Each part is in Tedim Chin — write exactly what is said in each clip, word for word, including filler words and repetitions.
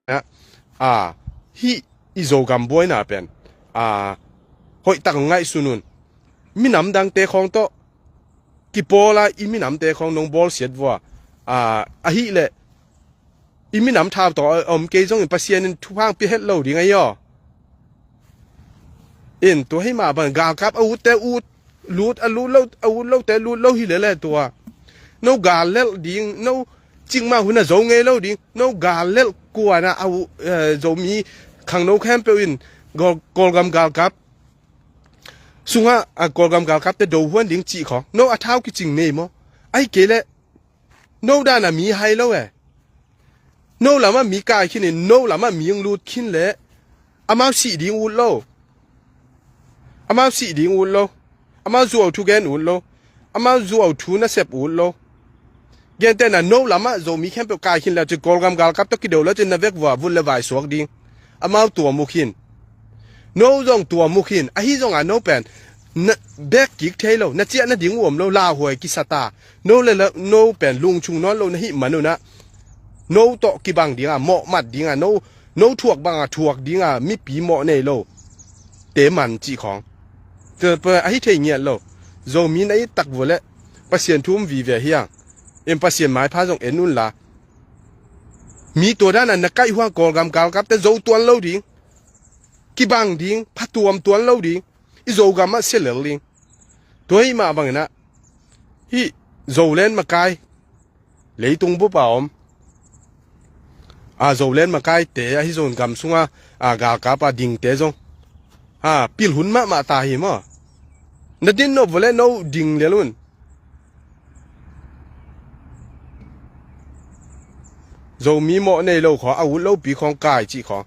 a, a, hih i Zogam buaina pen, a, hoih tak ngaihsun un. Minam dangte khawng tawh kipawl a, i minamte khawng nong bawlsiat vua, a, ahih leh i minam thau tawh a om kei zongin Pasian in thupha pia het lo ding ahi aw. In tua hi mah bang galkap a utte ut, lut a lut lo, a ut lote lut lo hi lele tua. No gal lelh ding, no cikmah hun a zo ngei lo ding, no gal lelh kuan a, a u, eh, Zomi khangno khempeuh in Kawl-, Kawlgam galkap sungah, a, Kawlgam galkapte do huan ding cih khawng. No a thau kicing nei maw? Ahih kei leh no dan a mi hai lo e. No lamah mi kai khin in, no lamah mi hong lut khin leh amau sih ding ut lo. Amau sih ding ut lo. Amau zuau thu gen ut lo. Amau zuau thu nasep ut lo. Gentehna no lamah Zomi khempeuh kai khin leh cin Kawlgam galkap tawh kido leh cin na vek vua vun le vai suak ding. Amau tua mu khin. No zong tua mu khin. Ahi zongah no pen na bek kik thei lo. Na ciah nading uh om lo. Lauhuai kisa ta. No le la, no pen lungchung nawn lo na hih man unah no tawh kibang dinga, mawhmat dinga, no, no thuak banga thuak dinga mipi mawh nei lo te man cih khawng. Tua pen ahi thei ngiat lo. Zomi na it tak vua leh Pasian thu um vive hiang. In Pasian maipha zong en unla. Mi tua dana na kaih huang Kawlgam galkapte zo tuan lo ding. Kibang ding, phatuam tuan lo ding. I Zogam ah sia lel ding. Tua hi mah banginah hih Zoland makai leitung bup a om, a, Zoland makaite ahi zong gam sunga, a, galkap a dingte zong, a, pil hun mahmah ta hi maw? Na din nop vua le no ding lel un. Zomi mawh nei lo khawng, a ut lopi khawng kai cih khawng.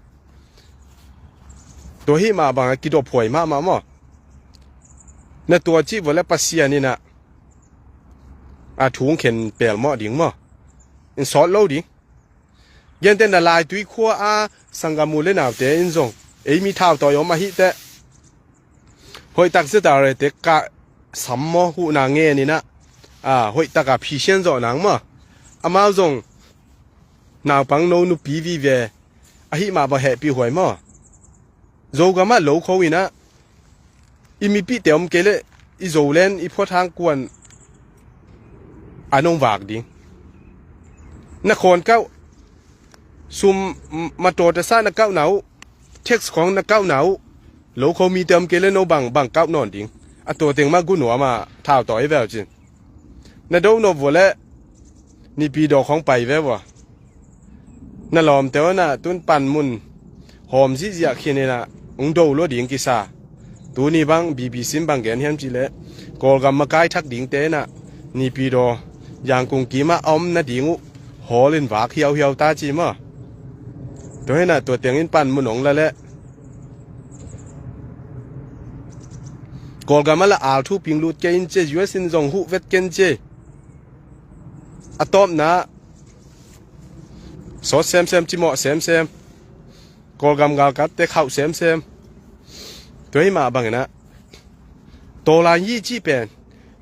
Tua hi mah bangah kidop huai mahmah maw? Na tua cih vua le Pasian inah a thung khen pelmawh ding maw? In sawt lo ding. Gentehna Laitui khua a sanggam u le naute in zong ei mi thautawi om ahih teh hoihtak zeta rete kah sam maw, huhna ngen inah, a, hoihtak a phisian zawh nang maw? Amau zong naupang no nupi vive ahih mah bang hehpih huai maw? Zogam ah lo kho inah i mipihte om kei leh i Zoland i phuat hang kuan a nong vak ding. Na khawn kauh sum, m-, matawh tasa na kauhna uh, tax khawng na kauhna uh, lo kho mite om kei leh no bang, bang kauh nawn ding. A tua teng mah gu nuam a thautawi veu cin. Na do nop vua le Nipi daw khawng pai ve vua. Na lawmte unah tun panmun hawm zihziah khin inah hong do lua ding kisa. Tuni bang B B C in bang gen hiam cih leh Kawlgam makai thak dingte inah Nipi daw Yangkung kimah a om nading uh hawl in vak hiauhiau ta ci maw? Tua hinah tua teng in panmun hong la leh Kawlgam ah la al thu ping lut kei in ci, U S in zong huh vet ken ci. A tawpna sawt semsem, cimawh semsem, Kawlgam galkapte khauh semsem. Tua hi mah banginah tawlan yi cih pen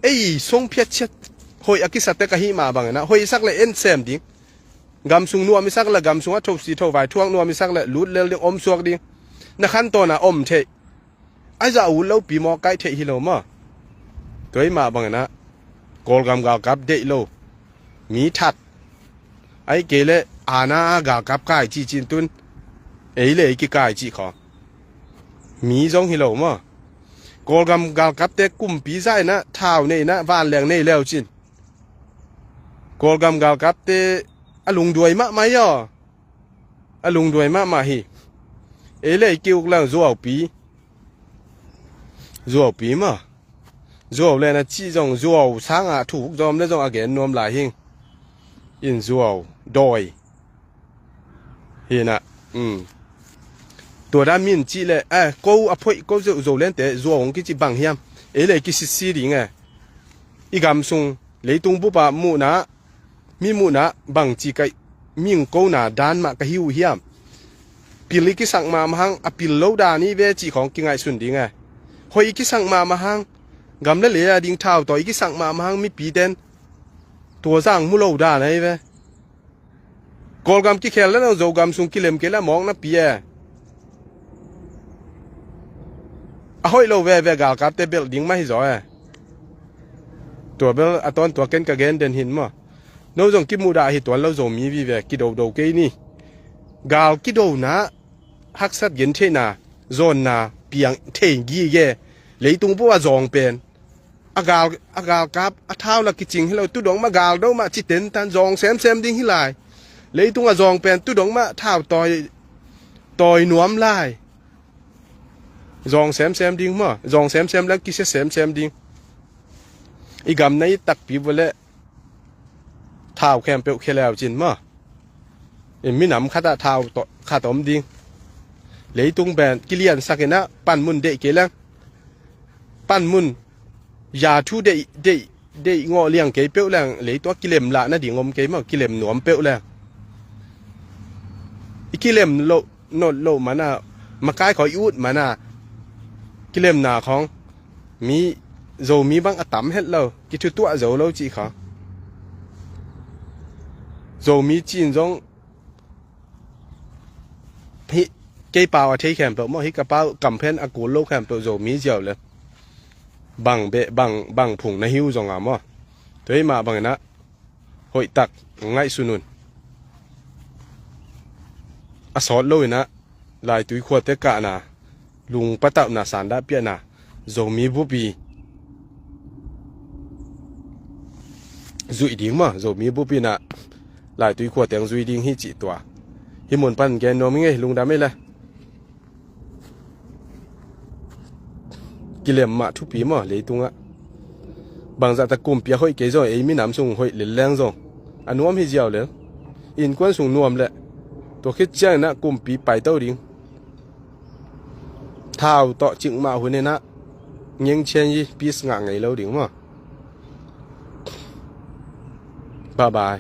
ei song phiat ciat hoih a kisa tek ahi mah banginah hoih sak le en sem ding. Gam sung nuam i sak le gam sungah thosi thovai thuak nuam i sak le lut lel ding, om suak ding. Na khantawn a om theih. A zah ut lopi mawk kaih theih hi lo maw? Tua hi mah banginah Kawlgam galkap deih lo, mi that, ahih kei leh ana a galkap kai cih cin tun ei le ei kikai cih khawng mi zong hi lo maw? Kawlgam galkapte kumpi zah inah thau nei inah vanleng nei leu cin Kawlgam galkapte a lungduai mahmah hi aw. A lungduai mahmah hi. Ei le ei ki-uk leng zuaupi. Zuaupi maw? Zuau le na cih zong zuau sangah thu uk zong om le zong a gen nuam lai hing. In zuau dawi hinah, um, tua dan min cih le, eh, ko a phoih ko Zo, Zolente zuau hong kici bang hiam? Ei le kisitsi ding e. I gam sung leitung bupa muhna, mi muhna bangci ka, mi hong kona dan mah ka hi uh hiam? Pil i kisak mahmah hang, a pil lo dan i ve cih khawng kingaihsun ding e. Hoih i kisak mahmah hang, gam le lei a ding thautawi i kisak mahmah hang mipiten tua zang mu lo dan ahi ve. Kawlgam kikhel le no Zogam sung kilem kei le mawk napi e. A hoih lo veve galkapte belh ding mah hi zaw e. Tua bel a tawn tua ken ka gen den hin maw. No zong kimuhdah hi tuan lo Zomi vive kidodo kei ni. Gal kidona haksat gentheihna zawnna piang thei gige. Leitung pua zawng pen a gal a galkap a thau la kicing hi lo, tudong mah gal do mah ci tentan zawng semsem ding hi lai. Leitung a zawng pen tudong mah thau tawi tawi nuam lai. Zawng semsem ding maw, zawng semsem le kisia semsem ding. I gam na i takpi vua le thau khempeuh khia leu cin maw. I minam khatah thau khat om ding. Leitung pen kiliansak inah panmun deih kei leng, panmun ya thu deih deih deih ngawh liang kei peuh leng leitua kilem lah nading om kei maw, kilem nuam peuh leng. I kilem loh nolh loh mana, makai khawng i ut mana, kilemna khawng mi Zomi bang a tam het lo, kithutuah zo lo cih kha. Zomi cin zong hi, kei pau a thei khempeuh maw, hi ka pau kamphen a kul lo khempeuh Zomi ziau le bang beh bang bang phung na hiu zong a maw. Tua hi mah bang inah hoihtak ngaihsun un. A sawt lo inah laitui khuate kahna, lung patauhna, sandah piahna, Zomi bupi zuih ding maw, Zomi bupi inah laitui khuate ang zuih ding hi cih tua. Hi mun pan gen nuam hi ngei, lungdam ei le. Kilem mah thupi maw leitungah. Bangzah tak kumpi a hoih kei zong ei minam sung hoih lel leng zong a nuam hi ziau lel. Innkuan sung nuam leh tua khit cianginah kumpi paito ding. Thau tawh cik mah hun inah ngengchian i peace ngah ngei lo ding maw. Bye bye.